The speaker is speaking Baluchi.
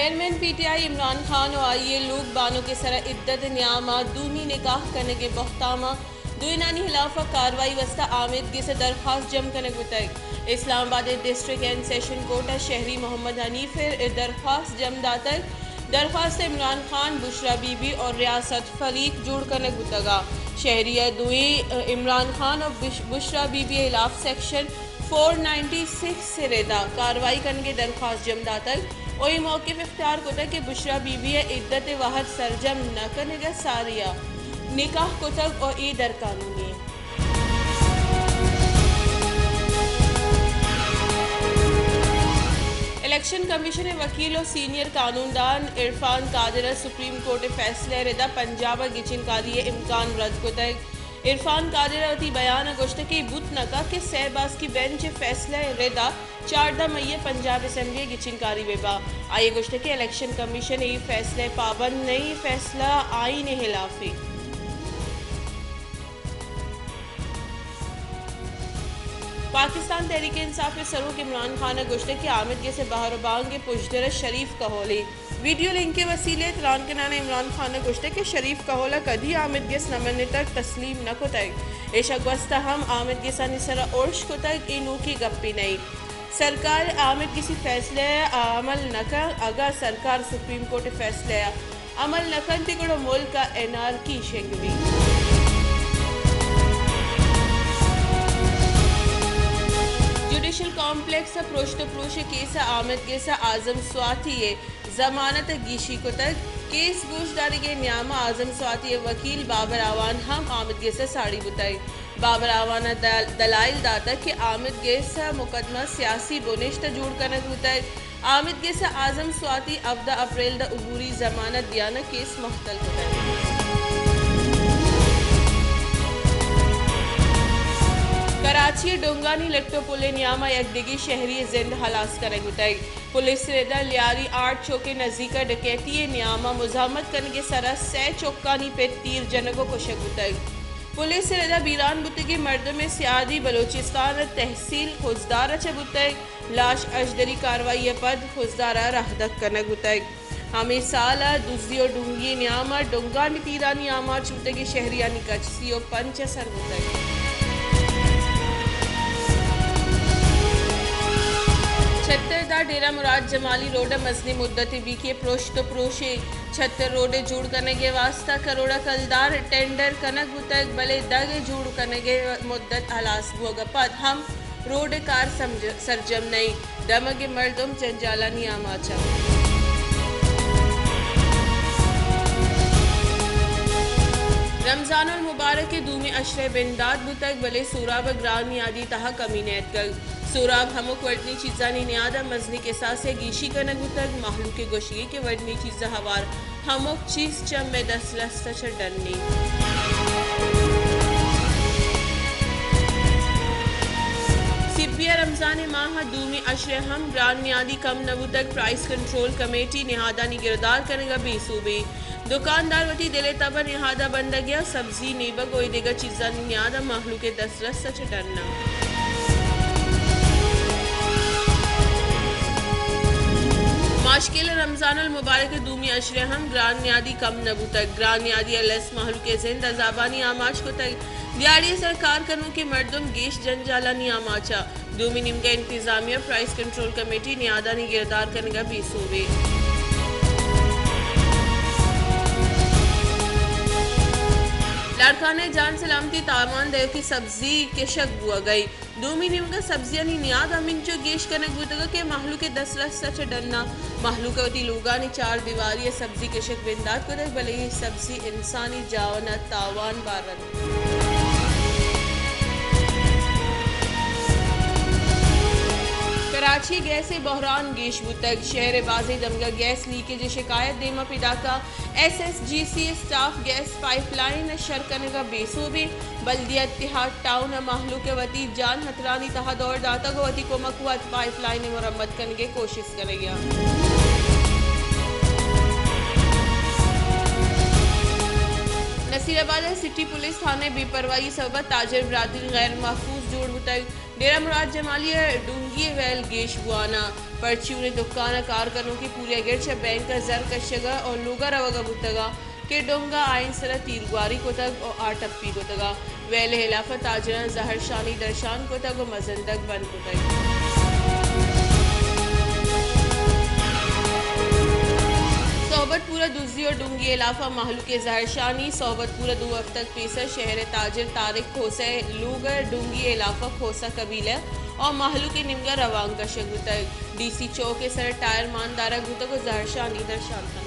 Chairman P T I Imran Khan و آئی ء لوگ بانک ء سرا عدت ء نیام ء دومی نکاح کنگ ء بہتام ء دوئینانی ہلاف ء کاروائی واستا آمید گس ء درخواست جم کنگ بوتگ۔ اسلام آباد ء ڈسٹرکٹ اینڈ سیشن کورٹ ء شہری محمد حنیف ء درخواست جم داتگ۔ درخواست عمران خان، بشرا بی بی اور ریاست فریق جوڑ کنگ بوتگ ء شہری ء دوئیں عمران خان اور بش-، بشرا بی بی ء ہلاف سیکشن فور نائنٹی سکس ء ردا کاروائی کنگ ء درخواست جم داتگ و اے موقف اختیار کتگ کہ بشرا بی بی ء عدت ء وہد سرجم نہ کنگ ء ساری ء نکاح کتگ و اے در قانونی انت۔ الیکشن کمیشن ء وکیل و سینئر قانون دان عرفان قادر ء سپریم کورٹ ء فیصلہ ء ردا پنجاب ء گچین کاری ء امکان رد کتگ۔ عرفان قادر ء وتی بیان ء گوشتگ کہ بوت نہ کنت کہ سہ باسکی بینچ ء فیصلہ ء ردا چاردہ مئی ء پنجاب اسمبلی ء گچین کاری بہ با۔ آئی ء گوشتگ کہ الیکشن کمیشن اے فیصلہ ء پابند نہ انت، اے فیصلہ آئین ء ہلاف انت۔ پاکستان تحریک انصاف ء سروک عمران خان ء گوشتگ کہ آمید گس ء بہر و بانگ ء پژدر ء شریف کہول انت۔ ویڈیو لنک ء وسیلہ ء تران کنان ء عمران خان ء گوشتگ کہ شریف کہول ء کدی آمید گس نہ منتگ، تسلیم نہ کتگ۔ ایشا گوستہ ہم آمید گسانی سرا ارش کتگ، اے نوکی گپے نہ انت۔ سرکار آمید گسی فیصلہ ء عمل نہ کنت، اگاں سرکار سپریم کورٹ ء فیصلہ ء عمل نہ کنت گڑا ملک ء انارکی شنگ بیت۔ جوڈیشل کمپلیکس ء پروشت ء پروش ء کیس ء آمید گس ء اعظم سواتی ء ضمانت ء گیشی کتگ۔ کیس گوشدارگ ء نیام ء اعظم سواتی ء وکیل بابر اعوان ہم آمید گس ء ساڑی بوتگ۔ بابر اعوان ء دل-، دلائل داتگ کہ آمید گس ء مقدمہ سیاسی بنشت ء جوڑ کنگ بوتگ۔ آمید گس ء اعظم سواتی ہبدہ اپریل ء عبوری ضمانت دیان ء کیس مہتل کتگ۔ کراچی ء ڈونگانی لٹ و پل ء نیام ء یک دگہ شہری ء زند ہلاس کنگ بوتگ۔ پولیس ء رد ء لیاری آرٹ چوک ء نزیک ء ڈکیتی ء نیام ء مزاحمت کنگ ء سرا سئے چکانی پت تیر جنگ ء کشگ بوتگ۔ پولیس ء رد ء بیران بوتگیں مردم ء سیادی بلوچستان ء تحصیل خضدار ء چہ بوتگ۔ لاش اژدری کاروائی ء پد خضدار ء رہدگ کنگ بوتگ۔ ہمے سال ء دزی و ڈونگی ء نیام ء ڈونگانی تیرانی آماچ بوتگیں شہریانی کچ سی و پنچ ء سر بوتگ۔ چھتر ء ڈیرہ مراد جمالی روڈ ء مزنیں مدتے بیت کہ پروشت و پروشے۔ چھتر روڈ ء جوڑ کنگ ء واستہ کروڑ ء کلدار ٹینڈر کنگ بوتگ، بلے دگ ء جوڑ کنگ ء مدت ہلاس بوگ ء پد ہم روڈ ء کار سمج-، سرجم نہ انت۔ دمگ ء مردم جنجالانی آماچ انت۔ رمضان المبارک ء دومی عشرہ ء بندات بوتگ، بلے سوراب ء گران نیادی تہا کمی نیتکگ۔ سوراب ہمک وڑنی چیزانی نیاد ء مزنی کساس ء گیشی کنگ بوتگ۔ مہلوک ء گوشگی کہ وڑنی چیز ء ہوار ہمک چیز چہ مئے دسترس ء چہ ڈن انت۔ سپی ء رمضان ء ماہ ء دومی عشرہ ہم گران نیادی کم نہ بوتگ، پرائس کنٹرول کمیٹی نہادانی گردار کنگ ء بے سوبی۔ دکاندار وتی دل ء تب ء نہاد ء بندگ ء سبزی، نیبگ و اے دگہ چیزانی نیاد ء مہلوک ء دست رس ء چہ ڈن انت۔ ماشکیل ء رمضان المبارک ء دومی عشرہ ہم گران نیادی کم نہ بوتگ۔ گران نیادی ء لس مہلوک ء زند عذابانی آماچ کتگ۔ دیہاڑی ء سر کار کنوکیں مردم گیش جنجالانی آماچ ء۔ دومی نیمگ ء انتظامیہ پرائس کنٹرول کمیٹی نیادانی گردار کنگ ء بے سوبی۔ لاڑکانہ ء جان سلامتی تاوان دئیوکیں سبزی کشگ بوگ ء انت۔ دومی نیمگ ء سبزیانی نیاد ہمینچو گیش کنگ بوتگ کہ مہلوک ء دسترس ء چہ ڈن ء۔ مہلوک ء وتی لوگانی چار دیواری ء سبزی کشگ بندات کتگ، بلے اے سبزی انسانی جاون ء تاوان بارت۔ کراچی ء گیس ء بحران گیش بوتگ۔ شہر ء بازیں دمگ ء گیس لیکیج ء شکایت دیم ء پیداک ء۔ ایس ایس جی سی ء اسٹاف گیس پائپ لائن ء شر کنگ ء بے سوب انت۔ بلدیہ اتحاد ٹاؤن ء مہلوک ء وتی جان ہترانی تہا دور داتگ ء وتی کمک وت پائپ لائن ء مرمت کنگ ء کوشست کنگ ء انت۔ نصیر آباد ء سٹی پولیس تھانہ ء بے پرواہی سبب ء تاجر برادری غیر محفوظ جوڑ بوتگ۔ ڈیرہ مراد جمالی ء ڈونگی ء ویل گیش بوان ء، پرچون ء دکان ء کار کنوکیں پوریا گر چہ بینک ء زر کشگ ء اور لوگ ء روگ ء بوتگ ء کہ ڈونگ ء آئین سر ء تیرگواری کتگ اور آ ٹپی کتگ ء ویل ء ہلاف ء تاجراں زہرشانی درشان کتگ و مزندگ بند کتگ۔ صحبت پورا دزی اور ڈونگی ہلاف ء مہلوک ء زہرشانی۔ صحبت پورا دو ہفتگ پیسر شہر ء تاجر طارق کھوسہ ء لوگ ء ڈونگی ء ہلاف ء کھوسہ قبیلہ اور مہلوک ء نیمگ ء روانگ کشگ بوتگ۔ ڈی سی چوک ء سر ء ٹائر مان دارگ بوتگ و زہرشانی درشان کنگ۔